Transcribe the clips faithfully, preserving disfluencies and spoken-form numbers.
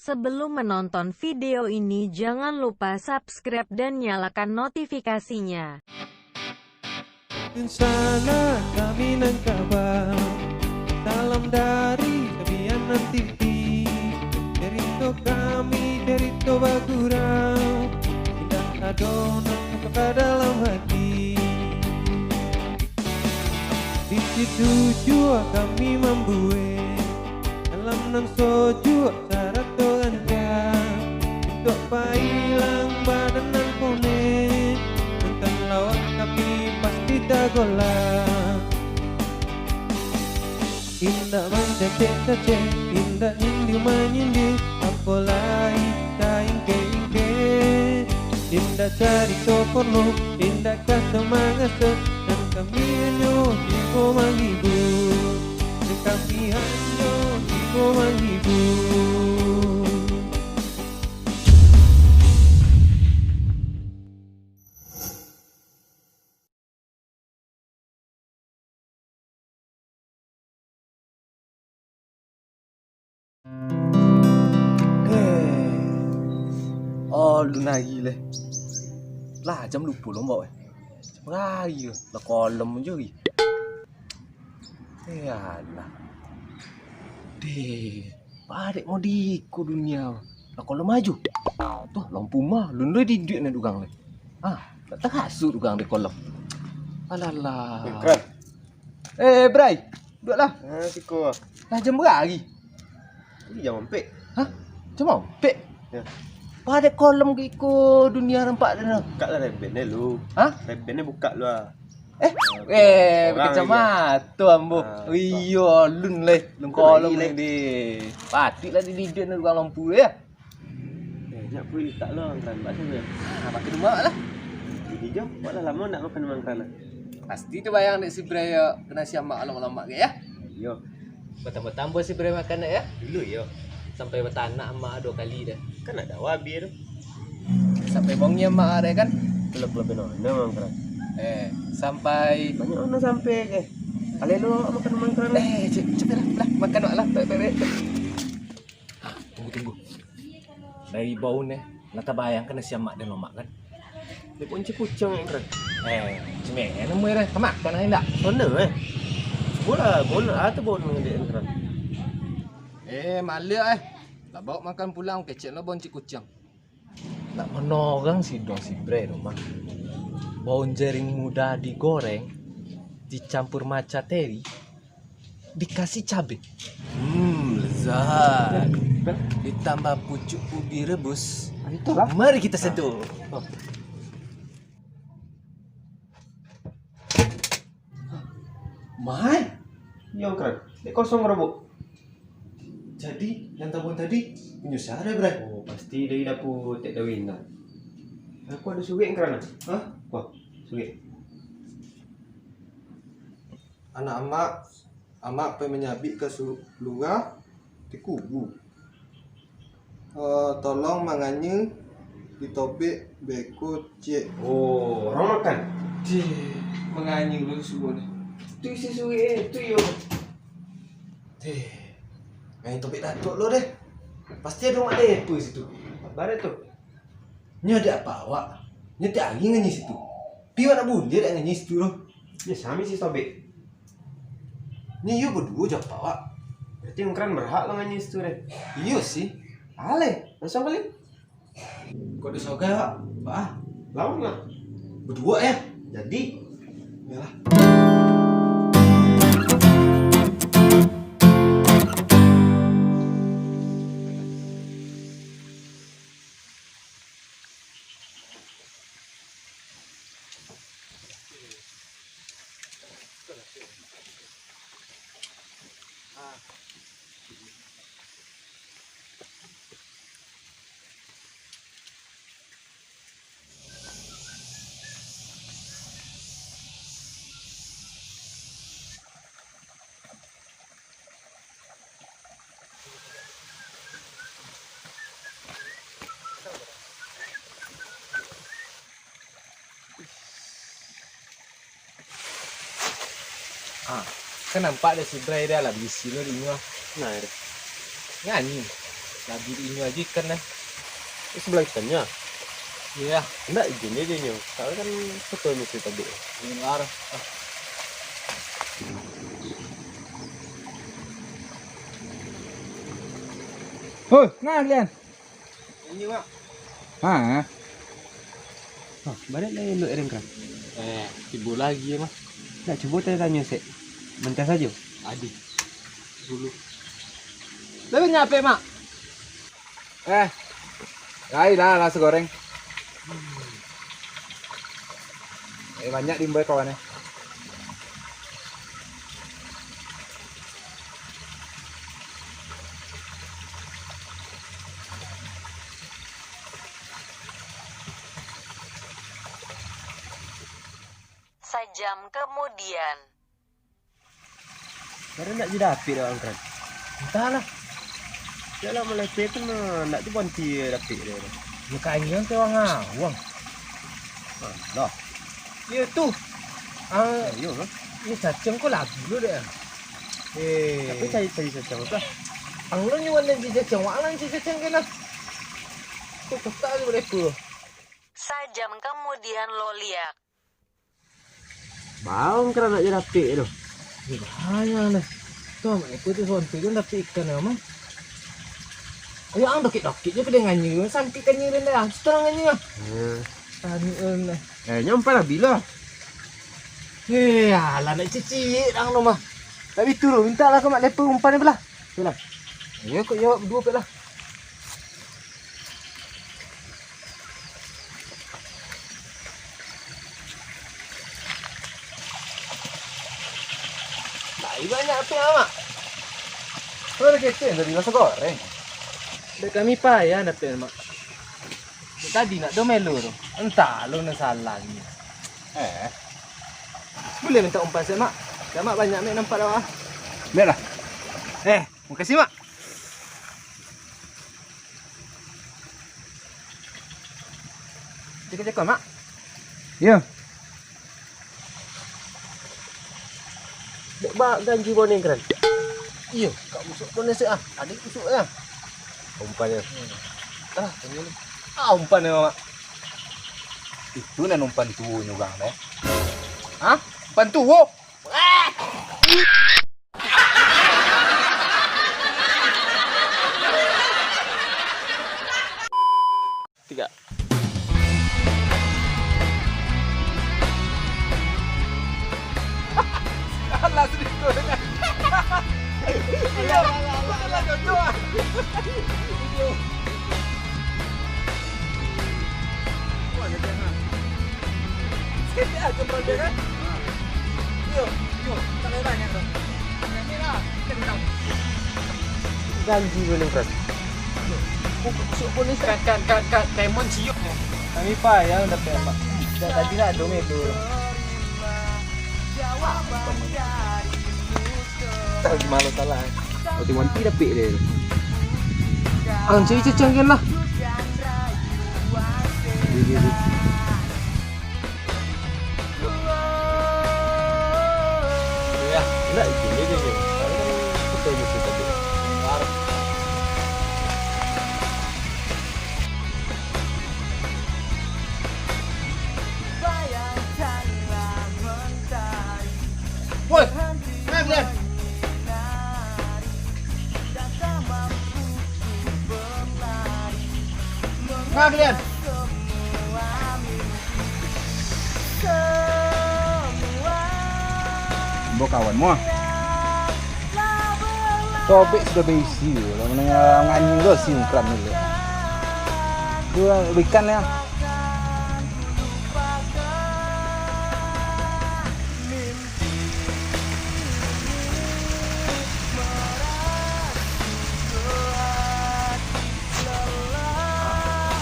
Sebelum menonton video ini, jangan lupa subscribe dan nyalakan notifikasinya. Di sana kami nan kaba. Salam dari Sabianan T V. Cerito kami, cerito bagurau. Indak ado nan ka dalam hati. Di situ jua kami mambuek alam nan sojuak sarato rancak. Untuak pailang badan nan konek, nonton lawak tapi pasti tagolak. Indak mancacek-cacek, indak nyindir-manyindir, apo lai taingkek-ingkek. Indak carito porno, indak kaso-mangaso, nan kami hanyo tibo manghibur. Nan kami hanyo tibo manghibur. Eh, oh, alun lai leh. Lah, jam duo puluah lombok, eh. Jam barayo, lah kolom jo, ih. Eh, alah. Deh, padek mode iko dunia. Lah kolom ajo. Tuh, lampu mah, alun lai diiduik-an dek urang lai. Ah, tak takasuk urang di kolom. Alalah. Eh, Kran. Eh, Bray. Duduaklah. Ah, siko. Lah jam bara lai? Tadi jam ampek. Hah? Jam ampek? Yo. Padek kolom iko dunia nampak tu. Bukak lah reben lu. Hah? Reben bukak lu ah. Eh, eh, urang kacamato ambo. Ah, iyo, alun lai. Alun kolom lai. Patuiklah diiduik-an dek urang lampu yo. Eh, nyak pun tak lo angkran, bak siapa? Ah, pakai rumah lah. Jadi jo, buatlah lama nak makan rumah angkran lah. Pasti tu bayang dek si Bray yo, kena si Amak lamak-lamak ke ya? Iyo. Bertambah-tambah si Bray makan nak ya? Dulu iyo. Sampai batanak Amak dua kali dah. Kan nak dawa habis tu. Sampai bongi Amak dah kan? Kelep-kelep no, no angkran. Eh, sampai banyak orang sampai ke? Alai lo makan rumah angkran. Eh, cik, cik lah, lah, makan wak lah, baik, baik, baik. Tunggu, tunggu. Dari bau ni, lah tabayangkan nasi amak dan lomak kan? Dia kunci kucing yang keren. Eh, cemeh, nemu ya, kemakan aja ndak? Sana eh. Bola, bola, atau bau dengan dia keren. Eh, malah eh. Lah bawa makan pulang, kecek lo bonci kucing. Nak menorang si dong si Bre rumah. Bawang jaring muda digoreng, dicampur maca teri, dikasih cabe. Hmm, lezat. Ditambah pucuk ubi rebus. Itulah. Mari kita sentuh. Oh. Mai. Yo, Kran. Dek kosong robok. Jadi, nan tabon tadi, punyo sia, Bray? Oh, pasti dari dapur Tek Dawin lah. Aku ado suruik, Kran, ah. Hah? Wah, suruik. Anak amak, amak pai manyabik ka su-, lurah, di kubu. Eh, tolong manganya ditobek beko ciek. Oh, urang makan. Cih, manganya lo suruah ni. Tu isi suruik eh, tu yo. Cih, manganya tobek Datuak lo deh. Pasti ado mak depo situ. Barat tu. Nyo dek apak awak? Nyo tiap ari nganyai situ. Pi awak nak buliah dek nganyai situ tu. Nyo sami si sobek. Nyo iyo baduo jo apak awak. Berarti angkran berhak lah nganyai situ deh. Iyo sih. Aleh, langsung kali. Kok disogai awak? Bah, lawan lah. Baduo ya. Jadi. Iyolah. Ah, kan nampak dek si Bray dah lah, bisi lo di inyo. Nah, dah. Nganyi. Tadi inyo aja ikan dah. Ini sebelah ikannya. Iya. Ndak izin dia nyo. Soalnya kan betul mesti tadi. Benar. Hoi, nah kalian. Ini, Mak. Hah? Hah, baliak lai elok Eren kan? Eh, tibo lagi ya, Mak. Nak cubo tanya-tanya sek. Bentar sajo. Adi. Dulu. Lalu nyape, Mak? Eh, lai lah, lah segoreng. Eh, banyak diimbau kawan, eh. Sajam kemudian. Baru nak dapik dek angkan. Entahlah. Dia lah melepe tu mah, nak tu banti dapik dia. Ya kanyang tu awang-awang. Alah. Ya tu. Ah, yo, yo cacang ko lagu lo dek. Eh. Tapi cari-cari cacang tu lah. Ang lo nyuan dan cari cacang, wak lah cari cacang kan lah. Kok kotak tu melepe. Sajam kemudian lo liak. Baong karanak je dapik tu. Eh, bahaya lah. Tu amak iko tu sonti kan dapik ikan ya, Mang. Ayo ang dokik-dokik je ka dengan nyo, sampai kan nyo rendah. Seterang nyo. Hmm. Tani eh. Eh, nyo umpan abih lah. Eh, alah nak cicik ang tu mah. Tapi turun, minta lah ka mak lepa umpan ni belah. Tu lah. Ayo kok yo duo pek lah. Lai banyak tu, Mak. Kau ada kecil tadi, nasi goreng. Dek kami payah dapik, Mak. Dek tadi nak do melo tu. Entah lo nan salah ni. Eh. Boleh minta umpan saya, Mak? Dah, Mak, banyak, Mak, nampak dah, Mak. Baiklah. Eh, makasih, Mak. Cakap-cakap, Mak. Yo. Dek ba ganji boning keren. Iyo, kak busuk pun nasib ah. Adik busuk ya. Umpannya. Ah, ini. Ah, umpannya, Mak. Itu nan umpan tuo nyo urang deh. Hah? Umpan tuo? Tiga. Alah, sedih tu. Alah, alah, alah, alah, alah, alah. Wah, dia tengah. Sakit ah, jempol dia kan? Iyo, iyo, tak payah banyak tu. Yang ni lah, kentang. Ganji boleh kan? Kan, kan, kan, kan, Kemon cium ya. Kami payah dapik apa? Dah tadi nak dong itu. Tahu di mana salah. Waktu wanti dapik dia. Ang cari cacang kan lah. Dia, dia, dia. Ya, enggak itu dia, dia, dia. Betul, betul tadi. Woi, mana kalian? Mana kalian? Bawa kawan mua. Sobek sudah berisi tu. Kalau menengah nganyi tu, sinkran dulu. Tu ikan ya.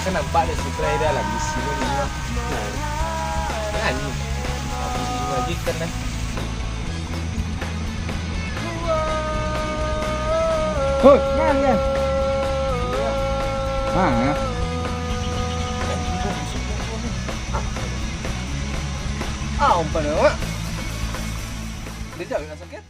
Kan nampak dek si Prai dah lah, isi pun ni lah. Nah. Nah, ni. Aku ini lagi kan dah. Hoi, mana dia? Mana? Ah, umpan awak. Dia jauh nak sakit.